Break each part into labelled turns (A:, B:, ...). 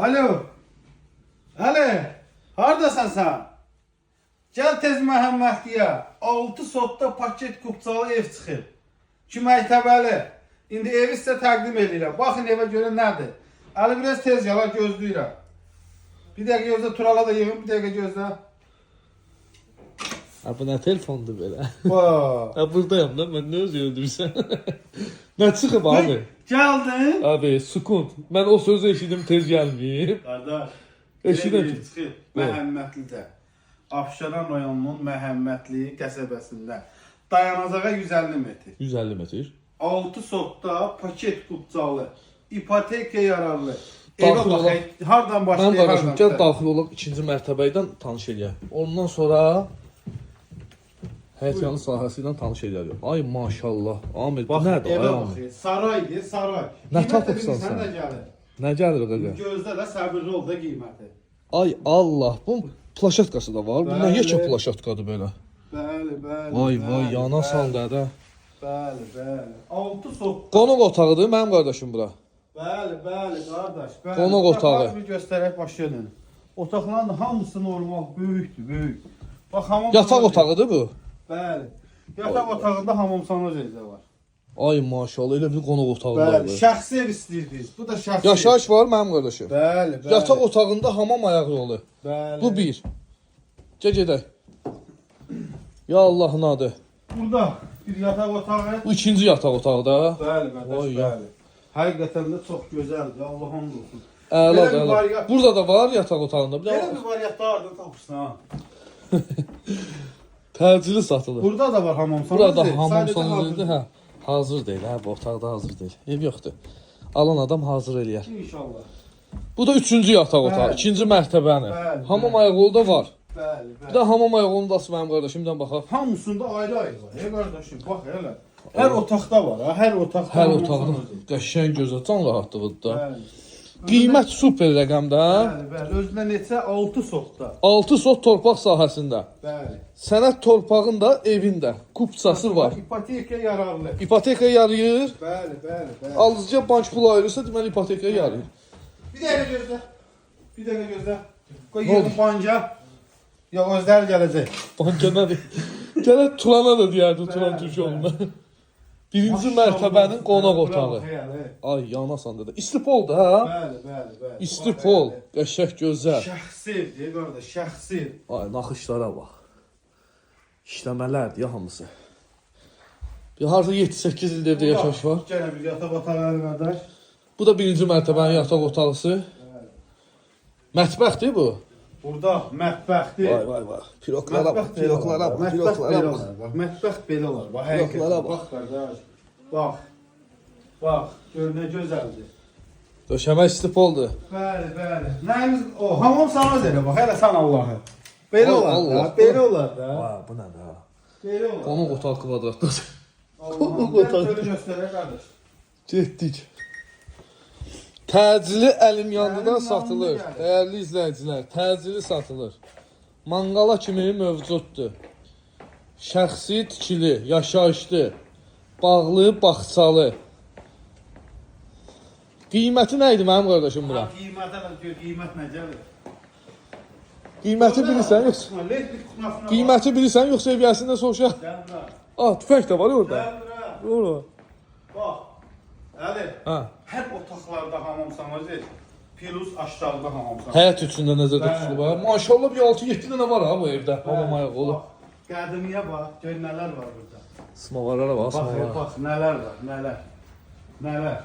A: Alo. Əli, hardasan sən? Gəl tez Məhəmmədliyə. 6 sotda paket kupçalı ev çıxıb. İki mərtəbəli. İndi evi sizə təqdim eləyirəm. Baxın evə görə nədir. Əli biraz tez gəl, ha, gözləyirəm. Bir dəqiqə gözlə, Turala da yığın, bir dəqiqə gözlə.
B: Ha bu nə telefondur belə?
A: Ba.
B: Ha buradayam da mən nə özü öldürürsən? Nə çıxıb abi?
A: Gəldin?
B: Abi sukun. Mən o sözü eşidim tez gəlməyib.
A: Qardaş.
B: Eşidim.
A: Ev çıxıb Məhəmmədlidə. Abşeron rayonunun Məhəmmədli qəsəbəsində. Dayanacağa 150 metr.
B: 150 metr.
A: 6 sotda paket kupçalı, ipoteka yararlı. Evə
B: Daxil
A: bax,
B: olaq.
A: hardan
B: Mən
A: başlayır,
B: qardaşım
A: hardan
B: gəl
A: bitər?
B: daxil olaq ikinci mərtəbə ilə tanış eləyək. Ondan sonra həyət yanı sahəsi ilə tanış eləyək. Ay maşallah. Amir bu
A: Bax,
B: nədir? Ay
A: evə
B: Amir.
A: bax. Saraydır, saray.
B: Nə
A: Qiymət də
B: tapıbsan
A: bilirsən
B: sən?
A: Nə gəlir?
B: Nə gəlir qaqa?
A: Gözlə də səbirli ol da qiyməti.
B: Ay Allah, bunun plaşatkası da var. Bu nə
A: Bəli.
B: yekə plaşatkadır belə?
A: Bəli, bəli.
B: Vay vay
A: bəli,
B: yana
A: bəli,
B: saldı da.
A: Bəli, bəli. 6 sot.
B: Qonaq otağıdır mənim qardaşım bura.
A: Bəli, bəli qardaş, bəli.
B: Qonaq otağı.
A: Otaqları bir göstərək başlayın. Otaqların hamısı normal, böyükdür, böyük. Bax hamam
B: Yataq
A: sanuzel.
B: otağıdır bu.
A: Bəli. Yataq otağında hamam sanuzel də var.
B: Ay maşallah elə bir qonaq otağı
A: Bəli,
B: var.
A: şəxsi ev istəyirdiniz. Bu da şəxsi. ev.
B: Yaşayış var mənim qardaşım.
A: Bəli, bəli.
B: Yataq otağında hamam ayaq yolu.
A: Bəli.
B: Bu bir. Gəl gedək. Ya Allahın adı.
A: Burada bir yataq otağı.
B: Bu ikinci yataq otağı da.
A: Bəli, qardaş,
B: Vay ya.
A: bəli. Həqiqətən də çox gözəldir. Allah hamd olsun.
B: Əla,
A: Belə bir
B: əla.
A: variant-
B: Burada da var yataq otağında. Bir
A: Belə
B: də
A: bir variantda harda tapırsan ha?
B: təcili satılır.
A: Burada da var hamam sanuzel.
B: Burada hamam
A: Sadəcə
B: sanuzeldir,
A: hazır.
B: hə. Hazır deyil, hə, bu otaqda hazır deyil. Ev yoxdur. Alan adam hazır eləyər.
A: İnşallah.
B: Bu da üçüncü yataq otağı,
A: Bəli.
B: ikinci mərtəbəni.
A: Bəli,
B: Hamam
A: bəli.
B: ayaq da var.
A: Bəli,
B: Bir
A: bəli.
B: də hamam ayaq da aç mənim qardaşımdan baxaq.
A: Hamısında ayrı-ayrı var. Ey qardaşım, bax elə. Hər otaqda var ha, hər otaqda.
B: Hər
A: hamam
B: otaqda
A: sanuzel.
B: qəşəng gözəl, can rahatlığıdır da.
A: Bəli.
B: Qiymət super rəqəmdə.
A: Bəli, bəli. Özünə neçə? 6 sotda.
B: 6 sot torpaq sahəsində.
A: Bəli.
B: Sənəd torpağın da evin də kupçası var.
A: İpoteka yararlı.
B: İpoteka yarayır.
A: Bəli, bəli, bəli.
B: Alıcıya bank pulu ayırırsa, deməli ipotekaya yarayır.
A: Bir dəqiqə gözlə. Bir dəqiqə gözlə. Qoy
B: Nə oldu?
A: yığın banka. Yox, özləri gələcək.
B: Banka nədir? Gələk Turana da deyərdi, Turan
A: Bəli,
B: Türkoğlu'na. Birinci
A: Maşallah.
B: mərtəbənin qonaq
A: Bura
B: otağı.
A: bax, hey, hey.
B: Ay, yanasan dedi. İstipol da, hə?
A: Bəli, bəli, bəli.
B: İstipol,
A: Bax,
B: qəşəng gözəl.
A: hey. Şəxsi evdir, qardaş, şəxsi ev.
B: Ay, naxışlara bax. İşləmələrdir ya hamısı. Bir harda 7-8 ildir evdə yaşayış var.
A: Gələn bir yataq otağı qardaş.
B: Bu da birinci mərtəbənin yataq otağısı. Mətbəxdir bu.
A: Burada mətbəxdir.
B: Vay vay vay. Piroklara bax,
A: Mətbəx belə olar.
B: piroklara bax,
A: Mətbəx
B: piroklara
A: belə
B: bax.
A: olar. Bax, mətbəx belə olar. Bax,
B: Piroklara
A: həqiqətən.
B: bax.
A: Bax qardaş. Bax. Bax, gör nə gözəldir.
B: Döşəmə istipoldur.
A: Bəli, bəli. Nəyimiz o hamam sanuzel bax, hələ sən Allahı. Belə
B: Ay,
A: olar da,
B: Allah.
A: belə olar da.
B: Vay, bu nədir ha?
A: Belə olar.
B: Qonaq otağı kvadratdadır.
A: Allahım,
B: qonaq
A: gəl
B: otağı.
A: Şöyle göstərək qardaş.
B: Getdik. Təcili əlim yandıdan
A: Əlim
B: satılır.
A: yandı gəlir.
B: Dəyərli izləyicilər, təcili satılır. Manqala kimi mövcuddur. Şəxsi tikili, yaşayışlı, bağlı, bağçalı. Qiyməti nə idi mənim qardaşım bura?
A: Ha, Qiymətə bax, gör qiymət nə gəlir.
B: Qiyməti bilirsən yoxsa?
A: Elektrik knopuna bax.
B: Qiyməti bilirsən yoxsa ev soruşaq?
A: Gəl bura.
B: Ah, tüfəng də var orada.
A: Gəl bura.
B: Ora.
A: Bax. Əli,
B: Hə.
A: hər otaqlarda hamam sanuzel, plus aşağıda hamam sanuzel.
B: Həyət üçün də nəzərdə
A: Bəli.
B: tutulub. ha. Maşallah bir 6-7 dənə var ha bu evdə. Hamam ayaq olub.
A: Bax, Qədimiyə bax, gör nələr var burada.
B: Smovarlara bax,
A: Bax,
B: smovarlara.
A: bax, nələr var, nələr. Nələr.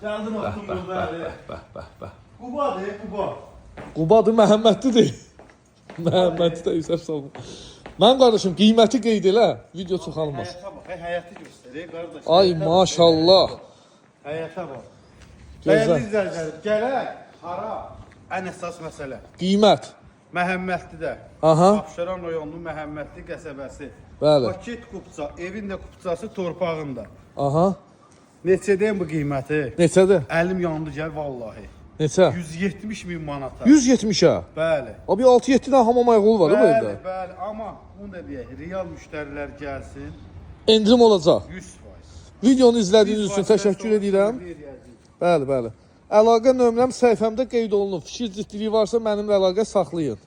A: Gəldim otdum burada Əli.
B: Bəh, bəh, bəh.
A: Qubadır, Quba.
B: Qubadır Məhəmmədlidir. Məhəmmədli də hesab salma. Mənim qardaşım qiyməti qeyd elə, video çoxalmaz.
A: Həyata bax, həyatı göstər, ey qardaş.
B: Ay
A: Həyata bax,
B: maşallah.
A: Həyata bax.
B: Gözəl.
A: Dəyərli izləyicilər, gələk hara? Ən əsas məsələ.
B: Qiymət.
A: Məhəmmədlidə.
B: Aha.
A: Abşeron rayonunun Məhəmmədli qəsəbəsi.
B: Bəli.
A: Paket kupça, evin də kupçası torpağın da.
B: Aha.
A: Neçə deyim bu qiyməti?
B: Neçədir?
A: Əlim yandı gəl vallahi.
B: Neçə?
A: 170 min manata.
B: 170-ə.
A: Bəli.
B: Abi 6-7 dənə hamam ayaqlı var ha bu
A: Bəli,
B: evdə.
A: bəli, amma bunu da deyək, real müştərilər gəlsin
B: Endirim olacaq.
A: 100%.
B: Videonu izlədiyiniz üçün
A: 100%
B: təşəkkür edirəm.
A: eləyəcəyik.
B: Bəli, bəli. Əlaqə nömrəm səhifəmdə qeyd olunub. Fikir ciddiliyi varsa mənimlə əlaqə saxlayın.